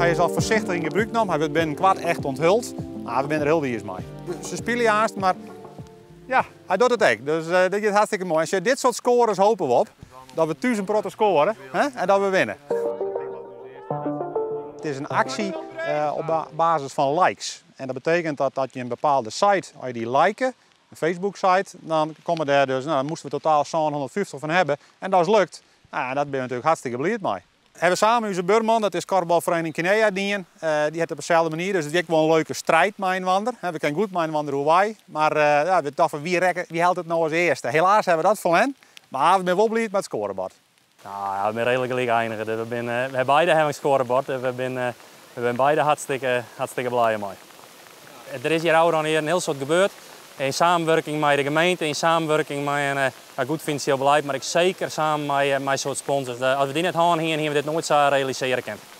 Hy is al foarsichtich yn gebrûk nommen. Hy wurdt binnenkoart echt onthuld. Mar we binne der hiel wiis mei. Se spylje aanst, mar ja, hy docht it ek. Dus dit giet hartstikke moai. En sjoch, dit soart skoares hoopje we op. Dat we thús in protte skoare, hè, en dat we winne. It is in aksje op basis fan likes. En dat betekent dat je in bepaalde site, as je dy like, in Facebook site, dan komme dêr dus, no, dan moasten we totaal 750 fan hawwe. En dat is lukt. Nou, en dêr binne we natuerlik hartstikke bliid mei. Hawwe we samen ús buorman, dat is korfbalferiening Kinea dien. Dy hat op deselde manier, dus it is ek wol in leuke striid mei-inoar. We kinne goed mei-inoar oerwei, mar ja, we tochten wie hellet it no as earste. Helaas hawwe we dat ferlern, mar we binne wol bliid mei it skoarebord. Nou ja, we binne reedlik gelyk einige. We binne, we beide hawwe in skoarebord. We binne beide hartstikke, hartstikke blij mei. Der is hjir al in hiel soad gebeurd. Yn samenwurking mei de gemeente, yn samenwurking mei in goed finansjeel belied, mar ek seker samen mei soad sponsors. As we dy net hân hiene, hiene we dit noait sa realisearje kinnen.